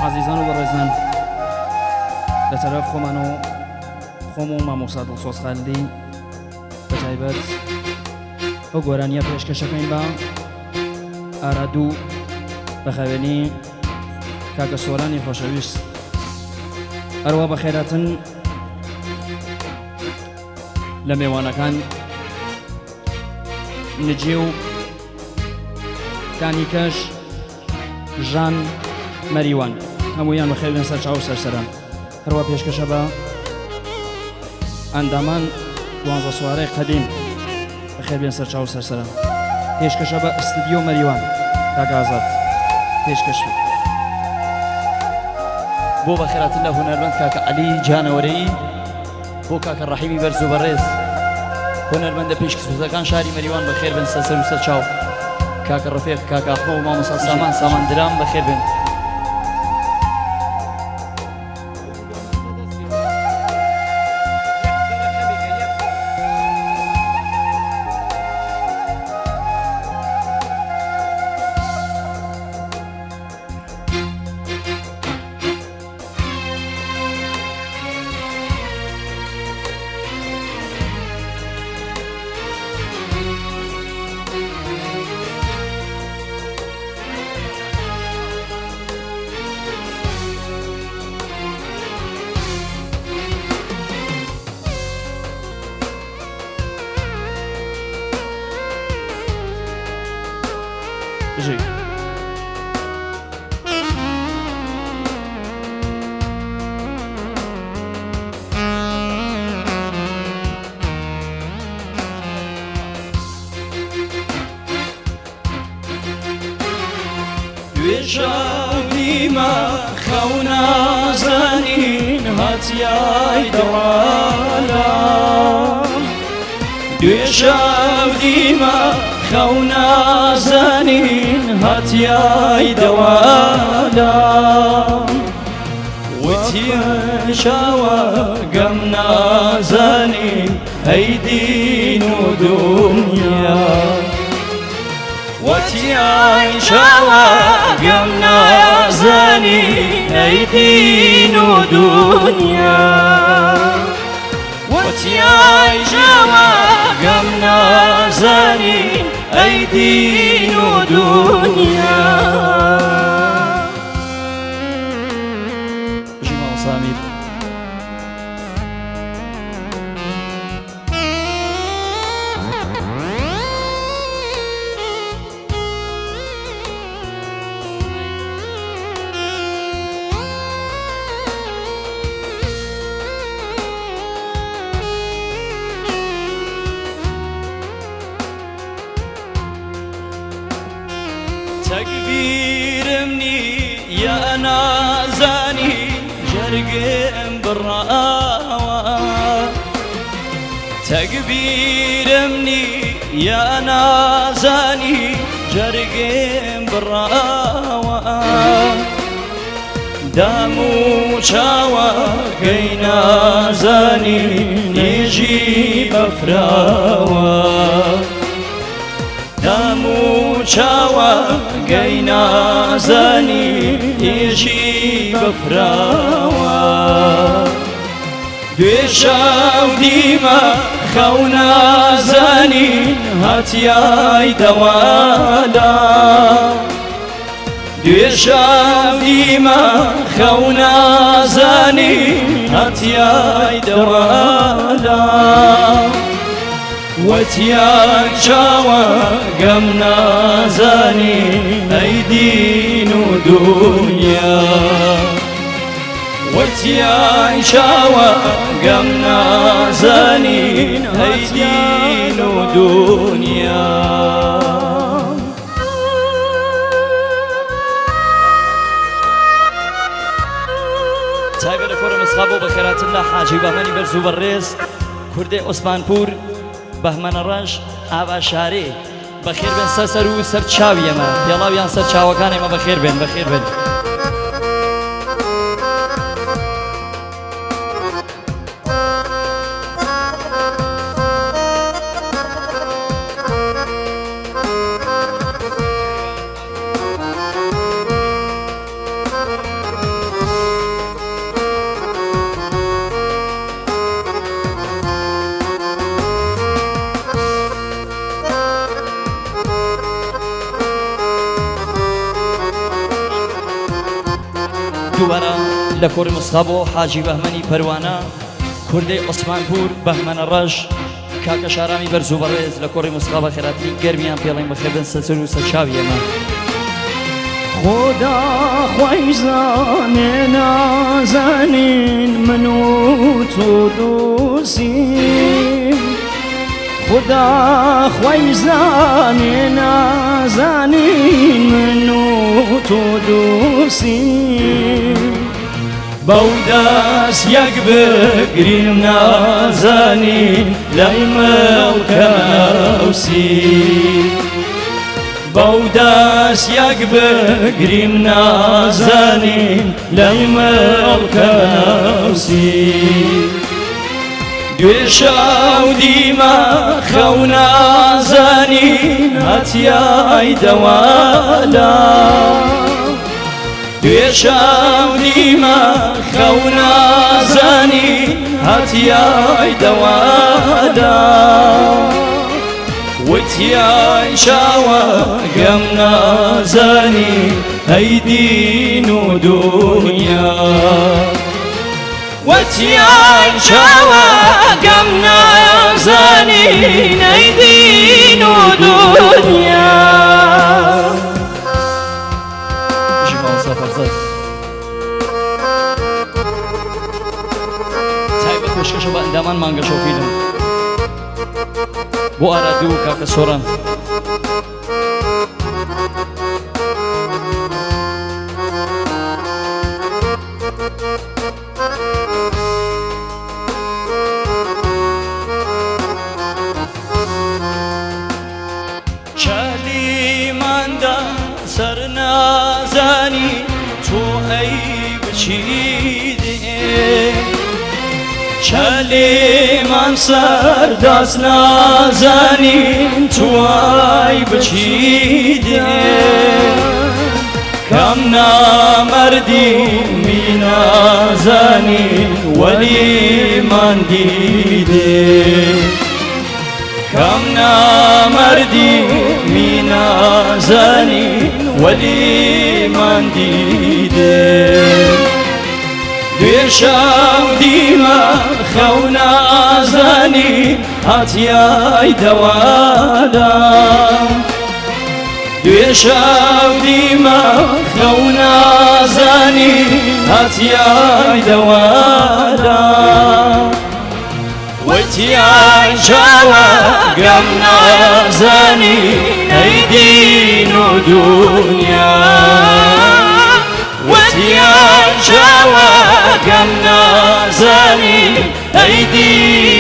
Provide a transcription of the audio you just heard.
ئازیزان و بەڕێزان لە تەرەف خۆمان و خۆم و مامۆستا دڵسۆز خالدی بە تایبەت ئەو گۆرانیە پێشکەشەکەین بە ئارادوو بە خاوێنی کاکە سۆرانی خۆشەویست هەروە بە خێراتن لە مێوانەکان نجێ و کانیکەش ژان مەریوان هەمویان بەخێربێن سەر چاو سەر سەران هەروە پێشکەشە بە ئەندامان دوانزە سوارەی قەدیم بەخێربێن سەر چاو سەر سەران پێشکەشە بە ئستدیۆ مەریوان کاک ئازاد پێشکەش بێت. بۆ بەخێراتن لە هونەرمەند کاکە عەلی جانەوەرەیی بۆ کاکە ڕەحیمی بەرز و بەڕێز هونەرمەندە پێشکسوتەکان شاری مەریوان بەخێر بن سەر و سەر چاو کاکە ڕفێق کاکە ئەحمە و مامۆستا سامان سامان درام بەخێر بن. بژی. دوێژاویمە خەونازانین هاتیای دەوالا دوێشاودیمە خەونازانین هاتیای دەوالا وتیە چاوە گەم نازانین ئەی دین و دنیا وتیای چاوە گەم نازانی ئەی دین و دنیا وتیای چاوە گەم نازانی ئەی دین و دنیا. بژی مامۆستا ئەمیر. تەگبیرم نییە نازانی جەرگم بڕاوە تەگبیرم نییە نازانی جەرگم بڕاوە دام و چاوەکەی نازانی نێژی بەفراوە دام و چاوەکەی نازانی نێژی بەفراوە دوێ شەو دیمە خەو نازانین هاتیای دەوالا دوێ شەو دیمە خەو نازانین هاتیای دەوالا وتیان چاوە گەم نازانی ئەی دین و دنیا وتیان چاوە گەم نازانین ئەی دین و دنیا. تایبەت لە کۆرە مسخا بۆ بەخێراتن لە حاجی بەهمەنی بەرز و بەڕێز کوردێ عوسمانپوور بەهمەنە ڕەش ئاوا شارێ بەخێر بێن سەر سەر و سەر چاوی ئێمە پێڵاویان سەر چاوەکان ئێمە بەخێر بێن بەخێر بێن. دووبارە لە کۆڕی مسخا بۆ حاجی بەهمەنی پەروانە کوردەی عوسمانپور بەهمەنە ڕەش کاکە شارامی بەرز و بەڕێز لە کۆڕی مسخا بە خێراتری گەرمیان پێڵین بەخێربن سەسەر و سەرچاوی ئێمە. خۆدا خۆی زانێ نازانین من و تۆ دۆستیم خدا خۆی زانێ نازانین من و تۆ دۆستیم بەو دەست یەک بگریم نازانین لای مەڵکەمەوسی بەو دەست یەک بگریم نازانین لای مەڵکەمەوسی دوێ شەو دیمە خەو نازانین هەتیای دەوالا دوێ شەو دیمە خەو نازانین هەتیای دەوالا وتیای چاوەگەم نازانی ئەی دین و دنیا وتیای چاوەگەم نازانی ئەی دین و دنیا. بژی مامۆستا فەرزاد. تایبەت پێشکەشە بە ئەندامان مانگەشەو فیلم بۆ ئارادوو و کاکە سۆران. چەلیماندا سەر نازانی تۆ ئەی بچیدێ چەلیمان سەر داست نازانین توای بچیدێ کەم نامەردی مینازانین وەلیمان دیدێ کەم نامەردی مینازانین وەلیمان دیدێ دوێ شەو دیمە خەو نازانین هاتیای دەوالا دوێ شەو دیمە خەو نازانین هاتیای دەوالا وتیای چاوەگەم نازانی ئەی دین و دنیا وتیای چاوەگەم نازانی ئەی دین